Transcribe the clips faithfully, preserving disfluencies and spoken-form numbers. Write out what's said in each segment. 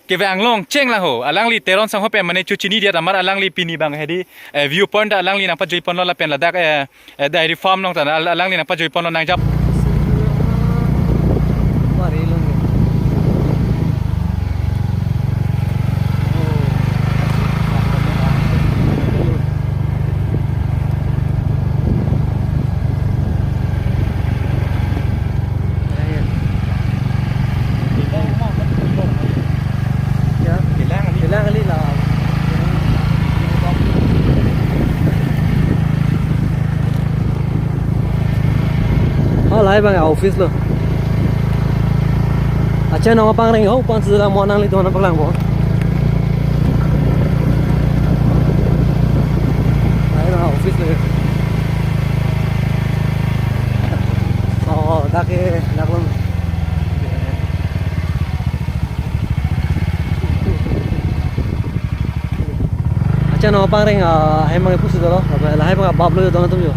kevang along cheng lang ho. Alangli Teron sangho pen mane chochini diat amat alangli pini abang hedi, eh, view point alangli nangpajui ponlo lapen ladak, eh, eh, dairy farm along ta al-, alangli nangpajui ponlo nangjap. Ya. Kelang kali. Kelang kali la. Oh, lahai abang office lo. Achanong apangreng ho, pan sila mo nanglitum aphan paklangpo. Lahai abang office lo. Oh, dak ke, dak lo. Achanong apangreng, ah, lahai abang pusi dolo, lahai abang bap lo yo, don atum yo.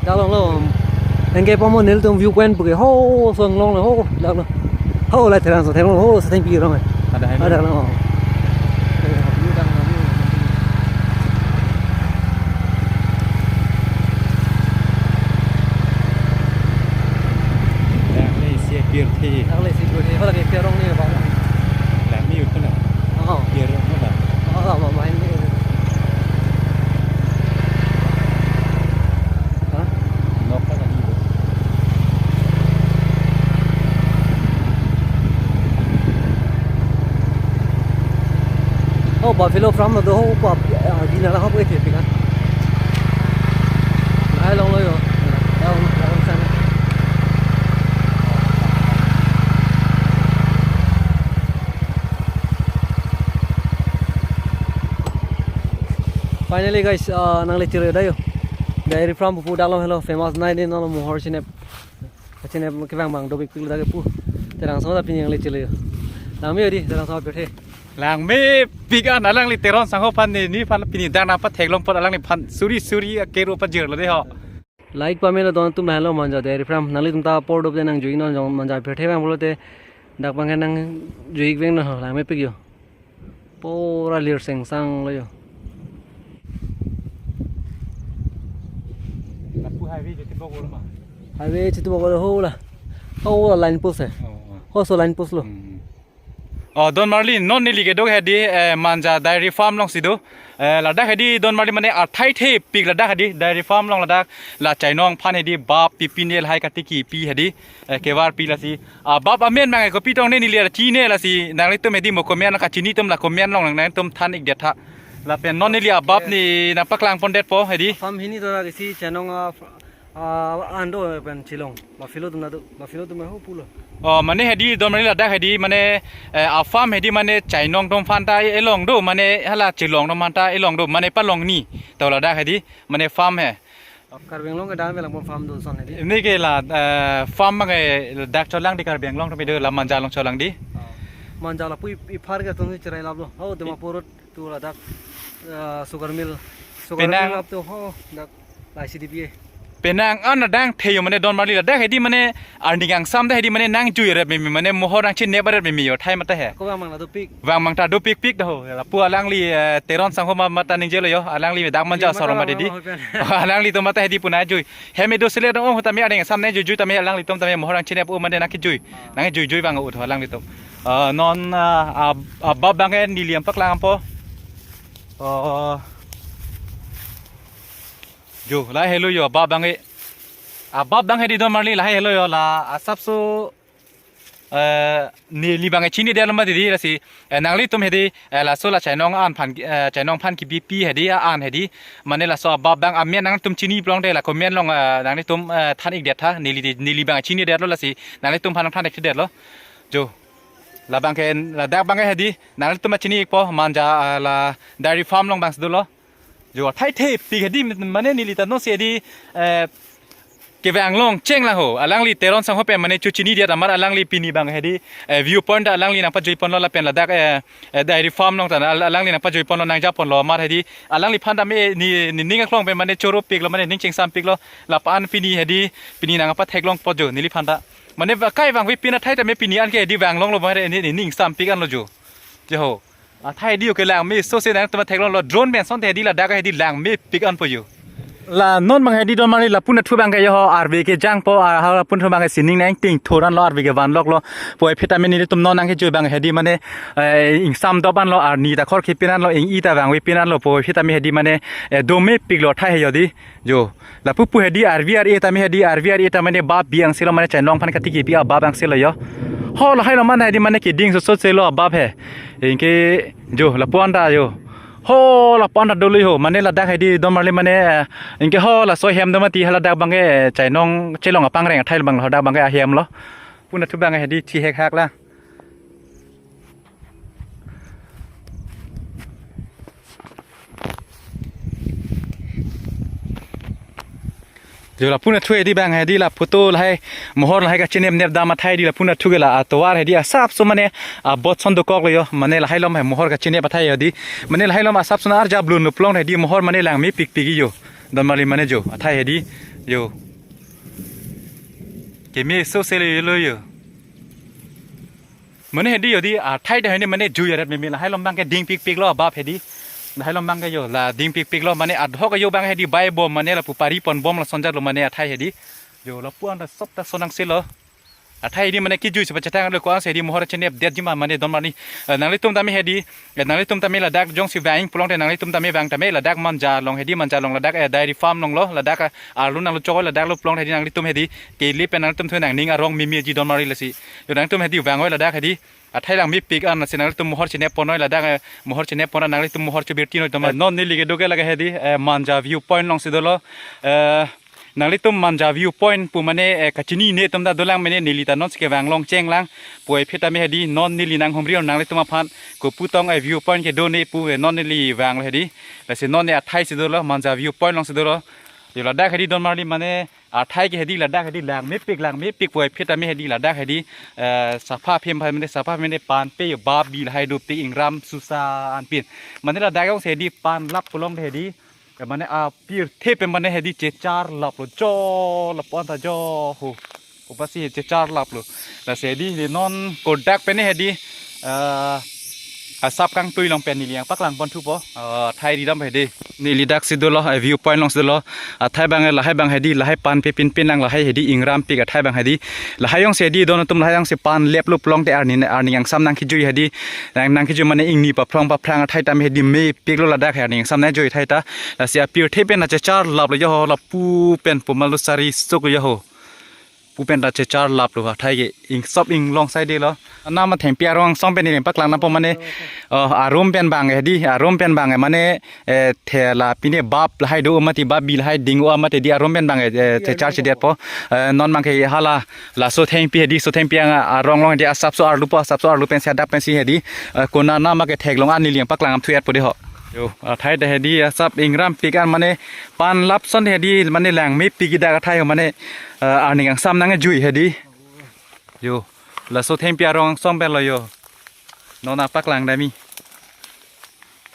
Dak along lo. Anke pamo nelitum view point puke ho, so along lo ho, dak lo. Ho, lahai Theron so, Theron ho, so thengpi rong. Ada hai. Ada lo. Yang ni si pirthi. Yang ni si pirthi, hala ke pirong ni ba. Lang ni utna. Oh. Pirong na. Oh, ma main ni. Ha? Nok ka ni. Oh, buffalo farm lo do ho, pa, ah, di na la ho, ete pikan. Lahai along lo yo. Lahai along, lahai along sana. Finally guys, ah, nangli chiri da yo. Dairy farm pu dak along helo, famous nai ni nolo mohor chinep. Kachinep kevang abang dopikpik lo dak kepu. Terang so ta pini nangli chele. Langme di, terang so pirthe. Langmepik an, alangli Teron sangho aphan ne, nephan pini dak nangpatheklong apot alangliphan suri suri akero pajirlo de ho. Lahai pame lo don atum, lahai lo Manja Dairy Farm. Nanglitum ta apor dopte nangjui non, jong Manja pirthe abang pulote dak abang nangjuivek non ho, langmepik yo. Pura lir sengsang lo yo. Lapu highway chitibok lo ma? Highway chitibok lo ho la. Ho la line post hai. Oh, oh. Ho so line post lo. Hmm. Oh, don marli, non neli kedo hedi, eh, Manja Dairy Farm alongsi do. Eh, ladak hedi don marli mane athai thepik ladak hedi Dairy Farm along ladak la chainong aphan hedi bap pipi ne lahai katiki pi hedi, eh, kevar pi lasi. Ah, bap amen abang kopi tong ne neli chini lasi nanglitum hedi mo comment kachini atum la comment along nangtum than-ik detha. Lapen non neli abap ne nangpaklang pondetpo hedi. Farm hini to isi chainong, ah, ah, an do pen chilong. Buffalo atum na do, buffalo atum ho pulo. Oh, mane hedi don marli ladak hedi mane, eh, a-farm hedi mane chainong atum aphan ta elong do, mane hala chilong atum aphan ta elong do, mane palong ni. To ladak hedi mane farm hai. Karbi Anglong kedam avelang bom farm do ason hedi. Neke la, eh, farm abang ke dak cholang di Karbi Anglong atum do la Manja along cholang di. Oh. Manja lapu i-, iphar ke atum cherai lap lo. Oh, Dimapur road to ladak, eh, sugar mill. Sugar mill up to ho dak la C D P A. Penang an adang the yo mane don marli ladak hedi mane arni kangsam ta hedi mane nangjui rep meme mane mohor nangchinep rep meme yo thai mata he. Ko bang mang la dopik. Vang mang ta dopikpik ta ho. Lapu alangli, eh, Teron sangho ma mata ningjelo yo. Alangli dak Manja asarong mate di. Alangli atum mata hedi pu nangjui. Hem edo sele dong ho tame adeng sam nangjui jui tame alanglitum tame mohor nangchinep o mane nangkejui. Ah. Nangjui jui vang o tho alanglitum. Ah, non, ah, ah, ah, bap abang ke neli nangpaklangpo. Oh. Jo, lahai helo yo, bap abang ke. Ah, bap abang hedi don marli lahai helo yo la asapso, eh, neli abang ke chinidetlo mati di lasi, eh, nanglitum hedi, eh, laso la chainong an aphan, eh, chainong aphan kipi pi hedi, ah, an hedi, mane laso abap abang amen nangtum chini plong de la comment along, eh, nanglitum, eh, than-ik detha, neli di, neli abang chinidetlo lasi, nanglitum aphan than-ik detlo. Jo, labang ke, ladak abang ke hedi, nanglitum chini-ikpo, Manja, ah, la dairy farm along abangsi dolo. Jo, athai thepik hedi, mane neli ta non si hedi, eh, Kevang long cheng lang ho. Alangli Teron sangho pen mane chochini diat amat alangli pini abang hedi, eh, view point ta alangli nangpajui ponlo lapen ladak, eh, eh, dairy farm along ta al-, alangli nangpajui ponlo, nangja ponlo amat hedi. Alangliphan ta me ne, ne ning aklong pen mane choro piklo, mane ning chingsam piklo. Lapu-an pini hedi, pini nangpatheklong po jo neliphan ta. Mane va-, kai vangve pin athai ta me pini anke hedi vang longlo, mane ne, ne ning sam pik anlo jo. Jo ho. Athai hedi oke lang me so se nangtum theklonglo, drone pen sonte hedi ladak hedi lang mepik an po jo. La non abang hedi don marli lapu nathu abangke jo ho, arve kejang po, ah, ha lapu nathu abangke sining nangting thoran lo, arve kevan loklo. Puvoiphit ta me nelitum non nangkejui abang hedi mane, eh, ingsam dop anlo, arni ta khor kepin anlo, ing-i ta vangve pin anlo, puvoiphit ta me hedi mane, eh, do mepiklo athai he jo di. Jo, lapu pu hedi arve ar-e ta me hedi, arve ar-e ta mane bap bi angselo, mane chainong aphan katiki pi abap angselo jo. Ho lahai lo man hedi mane keding so so selo abap he. Anke jo, lapu-an ta jo. Ho lapu-an ta dolo jo, mane ladak hedi don marli mane, eh, anke ho laso hem do mati, ha ladak abangke, eh, chainong chelong apangreng athai abang lo, ladak abangke ahem lo. Pu nathu abang hedi thi hek hak la. Jo lapu nathu hedi abang hedi la photo lahai mohor lahai kachinep nep dam athai hedi lapu nathu ke la atovar hedi asapso mane abot son dokoklo jo, mane lahai along he mohor kachinep athai hedi mane lahai along asapso na arja blun lo pulote hedi mohor mane lang mepik pik jo don marli mane jo athai hedi jo keme so selo jo. Mane hedi jo di athai ta hedi mane jui arat meme, lahai along abangke ding pikpiklo abap hedi. Lahai along abangke jo la ding pikpiklo mane adhok jo abang hedi bai bom mane lapu pari pon bom lason jatlo mane athai hedi. Jo lapu-an ta sop ta sonang selo. Athai hedi mane kejui sepa chetang lo ko-an se hedi mohor chenep det jima mane don marli. Eh, nanglitum ta me hedi, eh, nanglitum ta me ladak jongsi vang pulote nanglitum ta me vang ta me ladak Manja along hedi, Manja along ladak, eh, dairy farm along lo, ladak, eh, arlo nanglo chokoi ladak lo pulote hedi nanglitum hedi kele pen nanglitum thu nangning arong meme ji don marli lasi. Jo nangtum hedi vang oi ladak hedi. Athai lang mepik an lasi nanglitum mohor chenep pon oi ladak, eh, mohor chenep pon nanglitum mohor chebirti noi don marli. Non neli kedo ke lake hedi, eh, Manja view point alongsi dolo. Eh, nanglitum Manja view point pu mane, eh, kachinine atum ta dolang mane neli ta non si kevang long cheng lang. Puvoiphit ta me hedi non neli nanghumri nanglitum aphan kopu tong, eh, view point kedo ne pu, eh, non neli vanglo hedi. Lasi non ne athai si dolo, Manja view point alongsi dolo. Jo ladak hedi don marli mane athai ke hedi ladak hedi lang mepik lang mepik puvoiphit ta me hedi ladak hedi, eh, sapha phim phai mane sapha mane pan pe jo bap bi lahai dopik ingram susa anpin. Mane ladak jongsi hedi pan lap pulote hedi, eh, mane apirthe pen mane hedi chechar laplo jo lapu-an ta jo ho. Upasi chechar laplo. Lasi hedi non kodak pen hedi, eh, asap kangtui along pen neli nangpaklang pon thupo. Eh, athai hedi dam hedi. Neli daksi dolo, eh, view point alongsi dolo. Athai abang, eh, lahai abang hedi, lahai pan pe pinpin lang lahai hedi, ingram pik athai abang hedi. Lahai jongsi hedi, don atum lahai jongsi pan leplo pulote arni, arni angsam nangkejui hedi. Nang, nangkejui mane ingni paphrong paphrang athai ta me hedi mepiklo ladak he arni angsam nangjui athai ta. Lasi apirthe pen ta chechar laplo jo ho, lapu pen pu malo sari sok jo ho. Pu pen ta chechar laplo athai ke ingsop inglong saidelo. Anam athengpi arong angsong pen neli paklang nangpo mane, oh, arum pen abang hedi, arum pen abang mane, eh, thela pine bap lahai do mati bap bi lahai ding o mati hedi arum pen abang, eh, chechar chedetpo. Eh, non abangke hala, laso thengpi hedi, so thengpi ang arong along hedi asapso arlo po, asapso arlo pensi hadak pensi hedi, eh, konat anam ke theklong an neli nangpaklang thu-etpo de ho. Jo, athai ta hedi asap ingram pik an mane pan lap son hedi mane lang mepik dak athai ho mane, eh, arni angsam nangjui hedi. Jo, laso thengpi arong angsong pen lo jo. Non nangpaklang dami.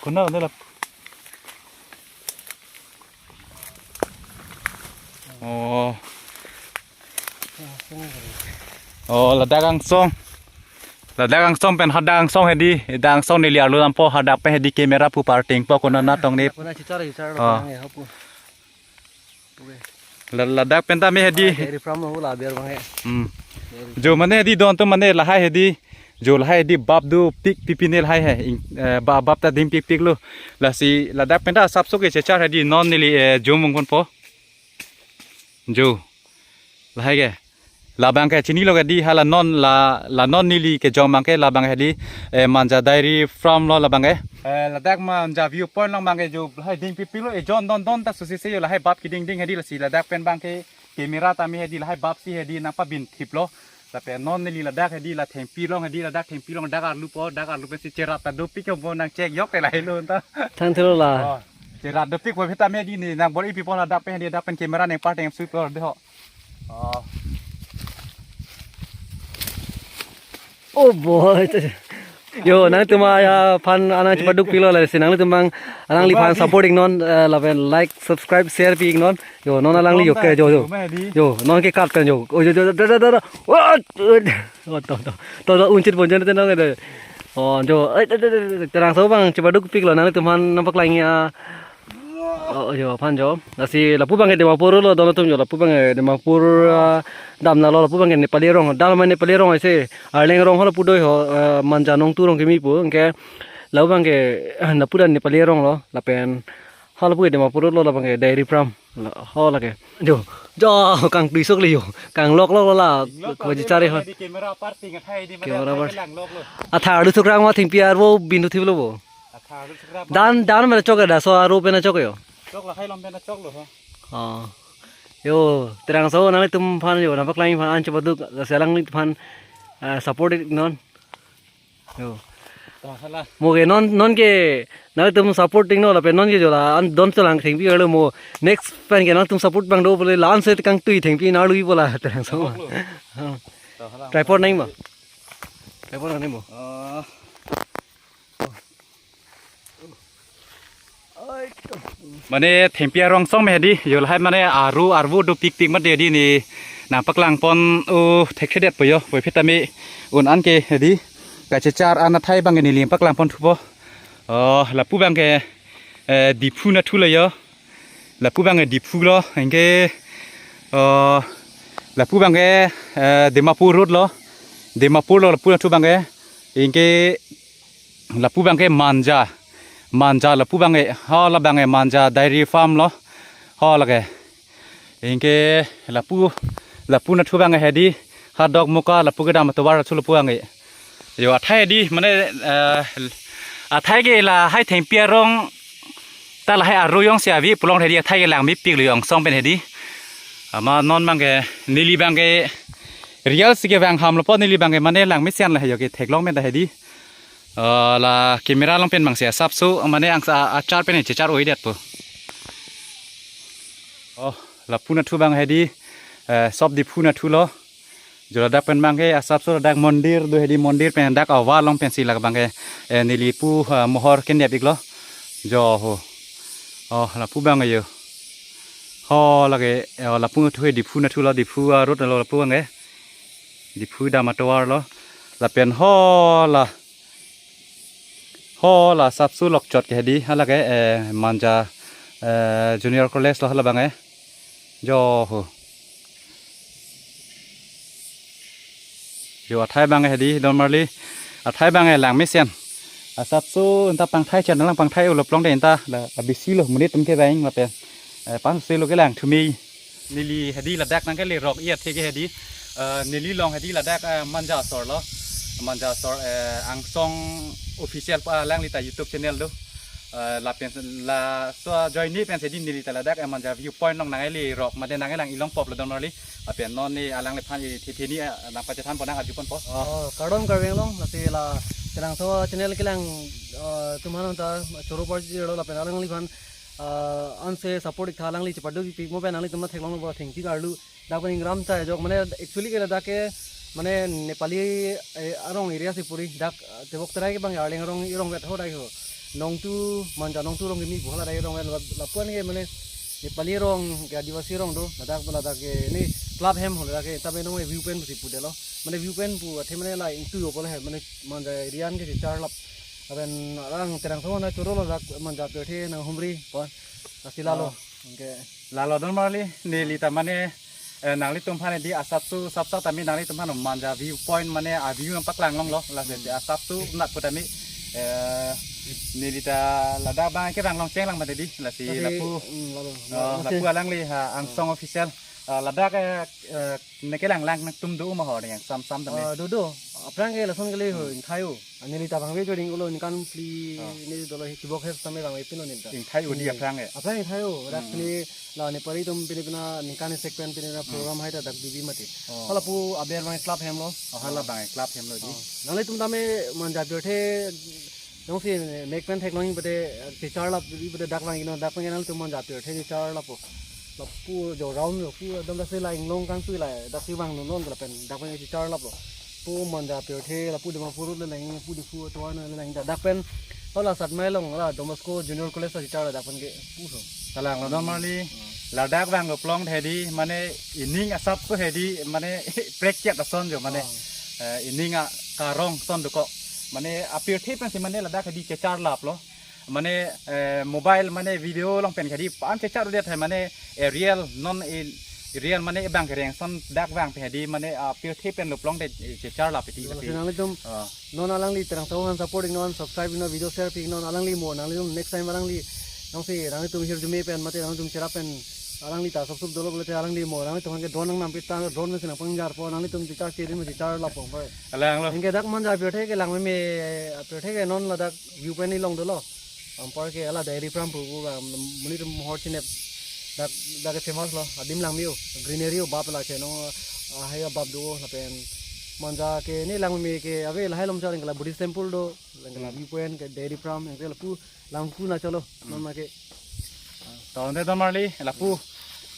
Konat ne lap. Oh. Oh, ladak angsong. Ladak angsong pen hadak angsong hedi, dak angsong neli arlo dampo hadak pen hedi camera pu parting po konat natong ne. Konat chechar chechar lo Oh. Konat ne hapu. La-, ladak pen ta me hedi. Dairy farm lo la ber abang he. Hmm. Dairy Jo mane hedi don atum mane lahai hedi. Jo lahai hedi bap dopik pipine lahai he. Ing-, eh, ba-, bap ta ding pikpiklo. Lasi ladak pen ta asapso ke chechar hedi non neli, eh, jo mungkon po. Jo. Lahai ke. Labang ke chinilo ke di hala non la, la non neli kejong abangke labang hedi, eh, Manja Dairy Farm lo labang ke. Eh, ladak Manja view point along abangke jo lahai ding pipiklo ejon don don ta susi se jo lahai bap keding ding hedi lasi ladak pen abangke camera ta me hedi lahai bap si hedi nangpabin thiplo. Lapen non neli ladak hedi la thengpi along hedi ladak thengpi along dak arlo po dak arlo pensi cherap ta dopik jo bo nangchek jok te lahelo ta. Thangthelo la. Oh, cherap dopik puvoiphit ta me hedi ne nangbor-ipi po ladak pen hedi dak pen camera nangpar teng sui po de ho. Oh. Oh boy. Yo, nangtum aphan anang chepaduk pilo lasi nangtum abang alangliphan support iknon, eh, lapen like, subscribe, share pi iknon. Yo, non alangli yo ke yo yo. Yo, non ke kat pen yo. Oh yo yo da da da da. What? Oh, to to to to unchit ponjen te nong de. Oh, yo. Eh, da, da, da, da, Terangso abang chepaduk piklo nangtum aphan nangpaklang ya. Oh, yo, aphan yo. Lasi lapu abang ke Dimapur lo don atum yo, lapu abang ke Dimapur, ah, dam nalo, lapu abang ke Nepali arong. Dam ma Nepali arong ase. Arleng arong ho lapu doi ho, ah, Manja Nongtu arong kimi pu. Anke lapu abang ke, ah, lapu dan Nepali arong lo. Lapen ho lapu ke Dimapur lo, lapu abang ke dairy farm. La, ho lake. Yo, yo, kangtui sok le yo. Kanglok lok lo la. Ko ji chari ho. Di camera parting athai di mane Camera athai part. Lang lok lo. Athar du sukrang ma thengpi arvo bindu thivlo bo. Athar du sukrang ma. Dan, dan mena chok da, so aro pen chok yo. Chok la hai lom pen chok lo ho. Oh. Yo, Terangso nanglitum aphan yo, nangpaklang aphan an chepaduk, lasi alangliphan, eh, support iknon. Yo. To, hala. Mo ke non, non ke, nangtum support iknon, lapen non ke jo la, an don chelang thengpi arlo mo, next pen ke nangtum support abang do pule, la an se kangtui thengpi nar lui pola, Terangso. Lo. Ha. To, hala. Tripod nang ma? Tripod nang mo? Ah. Mane thengpi arong song me hedi, yo lahai mane aru arvo dopik pik mate hedi ne nangpaklang pon o thekthedet po yo, puvoiphit tame un an ke hedi kachechar an athai abang ke neli paklang pon thupo. Oh, lapu abang ke, eh, Diphu nathu lo yo. Lapu abang ke Diphu lo, anke, oh, lapu abang ke, eh, Dimapur road lo. Dimapur lo lapu nathu abang ke. Anke lapu abang ke Manja. Manja lapu abang ke, ho la abang ke Manja Dairy Farm lo. Ho lake. Anke lapu, lapu nathu abang ke hedi ha Dokmoka lapu kedam atovar thu lapu abang ke. Yo athai hedi mane, eh, athai ke lahai thengpi arong ta lahai aro jongsi ave pu along hedi athai ke langme piklo yo angsong pen hedi. Amat non abang ke neli abang ke real si kevang ham lo po neli abang ke mane langmesen la yo ke theklong pen ta hedi. Ah, la camera along pen abang si asapso mane angsa achar pen chechar oidet po. Oh, lapu nathu abang hedi, eh, sop Diphu nathu lo. Jo ladak pen abang ke asapso ladak mondir do hedi, mondir pen dak awal along pensi la abang ke, eh, neli pu, ah, mohor kenep iklo. Jo ho. Oh, lapu abang ke yo. Ho lake, eh, lapu nathu he Diphu nathu lo, Diphu, ah, road lo lapu abang ke. Diphu dam atovar lo. Lapen ho la. Ho la asapso lokchot ke hedi, hala ke, eh, Manja, eh, Junior College lo hala abang ke. Jo ho. Jo athai abang ke hedi, don marli. Athai abang ke langmesen. Asapso anta pangthai chan lang pangthai ulo plong de anta la abisi lo monit atum kevang lapen. Eh, pan selo kelang thumi. Neli hedi ladak nangkele rok iya theke hedi. Eh, neli long hedi ladak, eh, Manja asor lo. Manja asor, eh, angsong official pa alangli ta YouTube channel do. Eh, lapen laso ajoine pen hedi neli ta ladak, eh, Manja view point along nangkele rok mate nangkelang ilong pop lo don marli. Lapen non ne alangliphan i thetheni, eh, nangpachethan pon nang arju pon po. Oh, kardom Karbi Anglong, lasi la Terangso channel kelang, eh, atum aphan ta choro parji lo lapen alangliphan ah, anse support iktha alangli chepaduk pik mo pen nanglitum ta theklong bo thengpi arlo. Dak pen ingram ta jok mane actually ke ladak ke mane Nepali, eh, arong area si puri dak, ah, tebok terai ke abang Arleng arong irong vet ho dai ho. Nongtu Manja Nongtu arong kimi bohala dai arong vet la-, lapu-an ke mane Nepali arong ke Adivasi arong do ladak ladak ke ne club hem ho ladak ke ta pen nong view point pusi pudelo. Mane view point pu athe mane la ingtui opo le he mane Manja area an ke chechar lap. Lapen arang Terangso na choro lo dak Manja pirthe nanghumri pon. Lasi lalo. Oh. Anke. Lalo don marli neli ta mane, eh, nanglitum aphan hedi asapso sapsa tame nanglitum aphan Manja view point mane a view nangpaklang longlo. Lasi asapso nak pu tame, eh, neli ta ladak abang kevang long cheng lang mate hedi. Lasi lasi, lapu. Hmm, lalo. Oh, lasi lapu alangli ha angsong official. Ah, ladak, eh, eh, ne kelang lang nangtum do ma ho yang sam sam tame. Ah, do do. Aphrang ke lason kele ho, hmm, ingthai ho. Ani neli ta bang ve jo ding ulo ningkan phli, ah, ne dolo hi chibok he tame bang ve pino neli ta. Ingthai ho di, hmm, aphrang ke. Aphrang ingthai ho. Dak, hmm, pini la Nepali atum pini pina ningkan sekpen pini pina, hmm, program hai ta dak bibi mati. Oh. Hala pu aber bang club hem lo. Oh, hala bang club hem lo di. Oh. Nanglitum tame Manja pirthe jongsi mek pen theklong pute chechar lap pute dak bang ino dak bang nanglitum Manja pirthe chechar lapo. Lapu jo round jo pu dam dasi la inglong kangtui la dasi vangnon non lapen dak pen chichar laplo. Pu Manja pirthe lapu Dimapur le lang pu Diphu atovar le lang dak pen hala Satmai along la Don Bosco Junior College ta chichar dak pen ke pu so. Kalang lo don marli. Ladak vanglo plong hedi mane ining asap ko hedi mane prekchet ason jo mane, eh, ining a karong son dokok mane apirthe pensi mane ladak hedi chichar laplo. Mane, eh, mobile mane video along pen khadi pan chichar udet hai mane, eh, real non, eh, real mane abang kereng son dak vang pen hedi mane, ah, pirthe pen lo plong te, eh, chichar lap iti. Lasi nangtum, ah, non alangli terang tahu han support non subscribe non video share pik non alangli mo nanglitum next time alangli nangsi nanglitum hirjume pen mate nangtum cherap pen alangli ta sop sop dolo bola te alangli mo nangtum ke don nang nam pita don mesi nang pangjar po nanglitum chichar chedin chichar lap pong. Alang lo. Anke dak Manja pirthe ke lang meme pirthe ke non ladak view point along dolo. Anpar ke hala dairy farm pu pu ba monit mohor chinep dak dak ke famous lo. Adim lang meo greenery o bap la ke no, ah, hai bap do lapen Manja ke ne lang me ke ave lahai lom chareng la Buddhist temple do lang la view point ke dairy farm ke lapu lang pu na cholo non ma ke. Tangte don marli lapu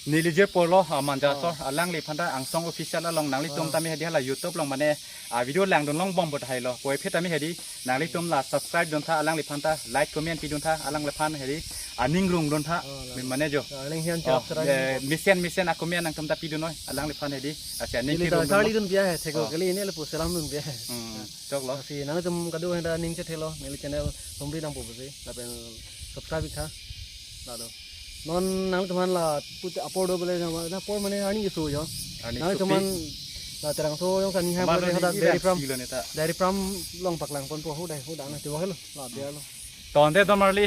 neli je polo, ah, Manja asor alangliphan ta Angsong Official along nanglitum tame hedi hala YouTube along mane, ah, video langdun long bom bot hailo. Poi phe tame hedi nanglitum la subscribe dun tha alangliphan ta like comment pi dun tha alangliphan hedi aning rung dun tha. Oh, la. Min mane jo. Aling hian chak serai. Mesen mesen a comment nangtum ta pi dun noi alangliphan hedi. Asi aning neli pi ta rung dun charli lo. Dun biya hai theko kali ini le pu selam dun biya hai. Hmm, chok lo. Asi nangtum kadu henda ning chethelo neli channel humri nang pu si lapen subscribe tha. Lalo. Non nangtum han la put apor do bole na apor mane ani so jo. Ani nangtum han la terang so jong sani hai bole hada dairy farm. Dairy farm along paklang pon po ho dai ho dana te wahelo la biya lo. Tangte don marli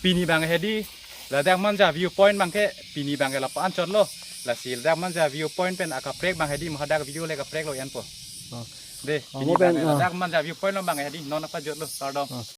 pini bang hedi ladak Manja view point bang ke pini bang ke la pan chot lo. Lasi ladak Manja view point pen akaprek bang hedi mahadak video le kaprek lo yan po. Oh. De, oh, pini mo pen, bang ah. Ladak Manja view point lo bang hedi non apa jot lo kardom. Ah.